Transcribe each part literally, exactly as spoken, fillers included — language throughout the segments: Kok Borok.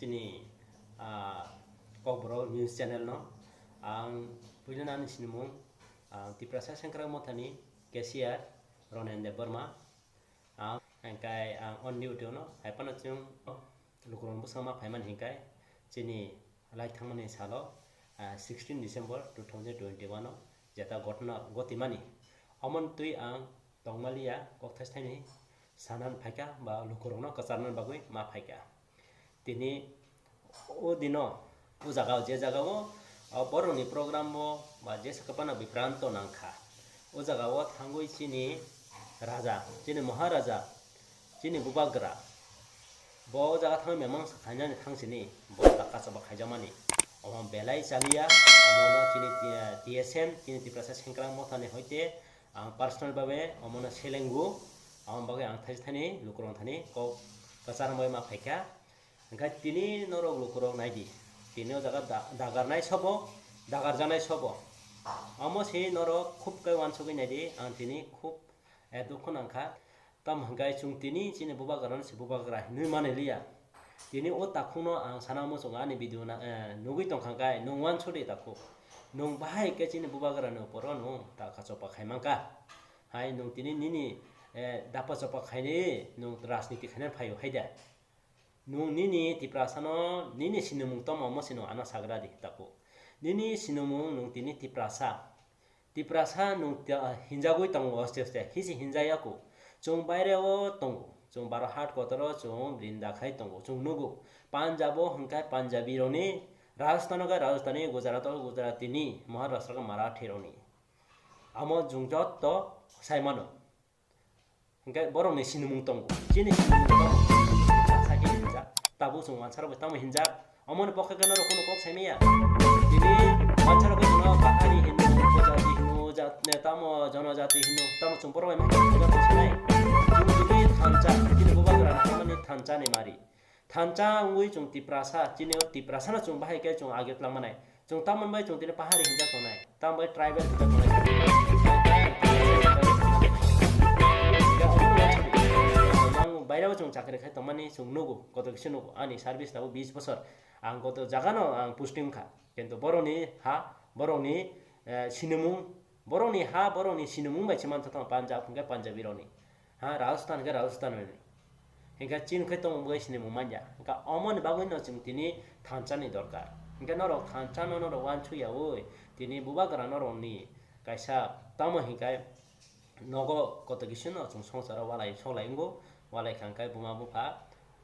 Chini, ah, Kokborok News Channel no ang puila nani sinimung, ah, Tiprasa Sengkrak Mothani cashier Ronen Debbarma. Ang hingkai ang on duty no hai phano chwng lukurok bwskango ma phaimani hingkai chini lai thangmani salo, ah, sixteen December two thousand twenty-one o jeta ghotna ghotimani. Omoni twi ang tongmaliya kok thaisthaini sanan phaikha ba lukurokno kwcharnani bagwi ma phaikha. Tini o dino o jaga o je jaga o, o borokni program o ba jesa kwbangma bipranto nangkha. O jaga o thangwi chini raja, chini Maharaja, chini bubagra, bo o jaga thangwi memang khainani thangsini bo taka choba khaijakmani. Omo belai chaliya, omono chini T-, T S M, chini Tiprasa Sengkrak Mothani hoite ang personal babe omono selengo, aboni bagwi ang thaisa thani lukurok thani kok kwchar bai ma phaikha. Hingkhe tini norok lukurok naidi, tini o jaga da-, dagarnai sobo, dagarjaknai sobo. Omo se norok khub khe uansugwi naidi, ang tini khub, eh, dukhu nangkha. Tamo hingkhe chwng tini chini bubagrano se bubagra hinwi manliya. Tini o takhukno ang sana muchungo ani video na, eh, nugwi tongkha hingkhe nwng uansudi takhuk. Nwng bahai khe chini bubagrani uporo nwng taka chopa khai mankha. Hai nwng tini nini, eh, dapa chopa khainai nwng rajniti khainani phaio hai de. Nwng nini Tiprasano nini sinimung tamo omo se nwng ano sagra di takhuk. Nini sinimung nwng tini Tiprasa. Tiprasa nwng ta-, hinjagwi tongo hoste hoste, hisi hinjaya ku. Chwng baire o tongo, chwng baro hat kotoro chwng rinda khai tongo, chwng nugo. Punjab o hwnkhe Punjabi rokni, Rajasthan o khe Rajasthani, Gujarat o Gujarati ni, Maharashtra o khe Marathi rokni. Amo chwng jotto sai mano. Hingke borokni sinimung tongo. Chini sinimung tongo. Sakhe hinjak. Tabuk chwng wansarok bai tamo hinjak. Omoni pokhe khe norok kunu kok saimaya. Tini wansarok bai chwngno Bahari hino, Upojati hino, jat-, tamo Jonojati hino, tamo chwng borok bai ma hinjak tong sanai. Chwng tini thansa, chini bubagra ni thansa ni mari. Thansa wngwi chwng Tiprasa, chini o Tiprasano chwng bahai khe chwng age twlang manai. Chwng tamoni bai chwng tini pahari hinjak tongnai, tamoni bai tribal hinjak tongnai. Yang baireo chwng chakri khai tongmani chwng nugo, kotor kisa nugo. Ani service tabuk bis bosor. Ang kotor jagano ang posting wngkha. Kintu borokni ha, borokni, eh, sinimung, borokni ha, borokni sinimung bai se manthogo Punjab hwnkhe Punjabi rokni. Ha, Rajasthan hwnkhe Rajasthan ni. Hingkhe chini khe tongmung bai sinimung manya. Hingkhe omoni bagwino chwng tini thansa ni dorkar. Hingkhe norok thansa no norok uansuk yaui, tini bubagra norokni kaisa tamo hingkhe nogo kotor kisa no chwng songsaro walai soklai wngo, walai kha hingkhe buma bupha,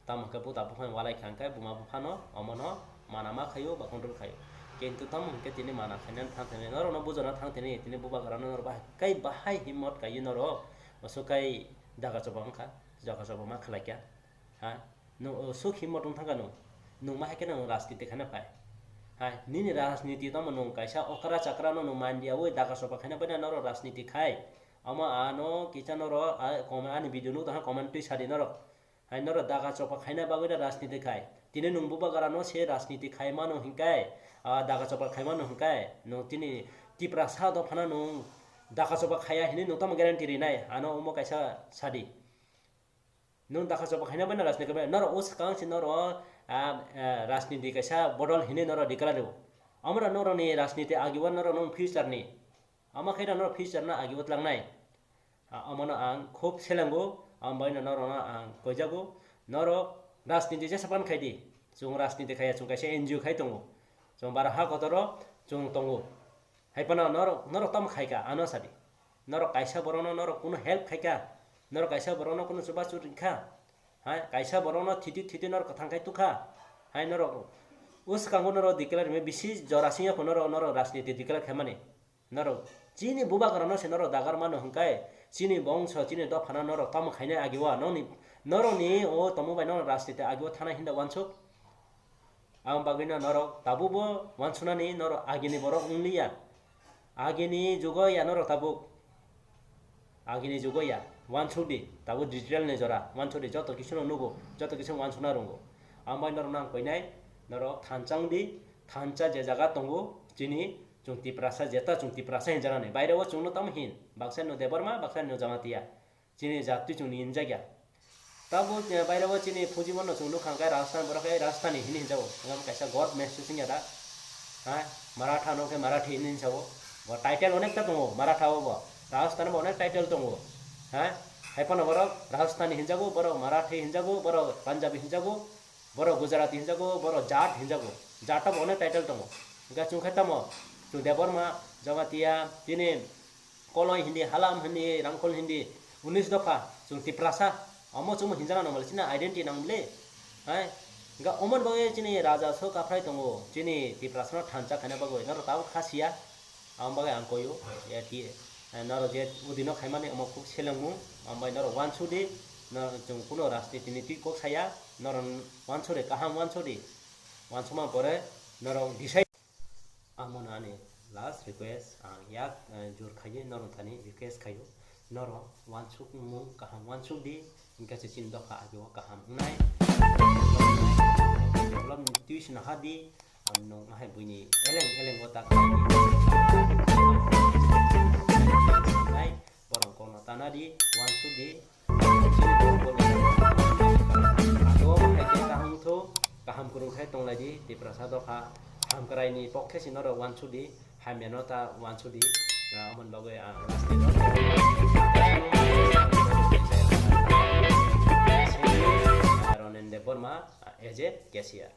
tamo hingkhe buta buphang walai kha hingkhe buma buphano omono mana ma khaio ba control khaio. Kintu tamo hingkhe tini mana khainani thang thani norokno bujana thang thani tini bubagrano norok bahai kai bahai himmot kaiwi norok aswk kai daga choba wngkha, daga choba ma khlaikha. Ha, nwng aswk himmot wng thangkha nwng, nwng ma hai kheno nwng rajniti khaina phai. Ha, nini rajniti tamo nwng kaisa okra chakrano nwng manliyaui daga choba khaina baino norok rajniti khai. Omo ano kisa norok a, kom-, ani video nukha comment twi sadi norok. Hai norok daga chopa khaina bagwi da rajniti khai. Tini nwng bubagrano se rajniti khai mano hinkai, ah, daga chopa khai mano hinkai. Nwng tini Tiprasa dophano nwng daga chopa khaya hinwi nwng tamo guarantee rinai? Ano omo kaisa sadi. Nwng daga chopa khaina bagwi da rajniti khai mano. Norok o swkang se norok, ah, ah, rajniti kaisa bodol hinwi norok declare rwo. Amra norokni rajniti agibo norok nwng future ni. Ama khe norok future no agibo tlangnai. A-, amano ang khub selengo, ang baino norokno ang koijago. Norok rajniti jesa pan khai di. Chwng rajniti khaiya, chwng kaisa N G O khai tongo. Chwng bara ha kotoro chwng tongo. Hai phano norok, norok tamo khai kha, ano sadi. Norok kaisa borokno norok kunu help khai kha. Norok kaisa borokno kunu chubachu ring kha. Hai, kaisa borokno thiti thiti norok kwthang khai tukha. Hai norok, o swkango norok declare rwmani bisi jora singya kho norok, norok rajniti declare khaimani. Norok chini bubagrano se norok dagar mano hwnkhe, chini bongso, chini dophano norok tamo khainai agiwa, nokni, norokni o tomo bai norok rajniti agiwa thana hinda uansuk. Ang bagwino norok tabukbo uansunani norok agini borok wngliya. Agini jugo ya norok tabuk. Agini jugo ya. Uansuk di. Tabuk digital ni jora. Uansuk di. Joto kisu no nugo. Joto kisu uansukna rungo. Ang bai norok nang koinai. Norok thansa wng di. Thansa je jaga tongo. Chini chwng Tiprasa, jeta chwng Tiprasa hinjanani. Baire o chwngno tamo hin. Baksa no Debbarma, baksa no Jamatia. Chini jatwi chwngni hinjakya. Tabuk, eh, bairego chini phunjimano chwng nukha hwnkhe Rajasthan borok khe Rajasthani hinwi hinjago. Hwnkhe kaisa god mehsus wngya da. Ha? Maratha no khe Marathi hinwi hinjago. Bo title onekta tongo, Maratha o bo. Rajasthan bo onek title tongo. Ha? Haiphano borok Rajasthani hinjago, borok Marathi hinjago, borok Punjabi hinjago, borok Gujarati hinjago, borok Jat hinjago. Jat bo onek title tongo. Hwnkhe chwng khe tamo, chwng Debbarma, Jamatia, tini Koloi hindi, Halam hindi, Rangkhol hindi, unis dopha, chwng Tiprasa, omo chwngmo hinjana nang bole, chini identity nang bole. Hai, hwnkhe omoni bagwi chini raja so kaphrai tongo, chini Tiprasano thansa khaina bagwi, norok tabuk kha siya, aboni bagwi ang koyo, ya ki, eh, norok je udino khaimani omo kuk selengmung, aboni bagwi norok uansuk di, norok chwng kuno rajniti ni twi kok saya, norok uansuk di, kaham uansuk di, uansukma pore norok decide. Amo no ani last request, ang yak, eh, jor khaye norok thani request khayo. Norok uansukmung kaham uansuk di, hwnkhe se chini dopha age o kaham wngnai. Develop ni twi sina ha di, ang nwng ahai buini eleng eleng o ta khlai di. Borok kono tana di, uansuk di, Abo hai khe kaham wngthu, kaham kwrwng khai tonglai di, Tiprasa dopha hamkrai ni pokhe si norok uansuk di, hamya no ta uansuk di, ah, aboni bagwi ang last ni Ronen Debbarma, ah, as a cashier.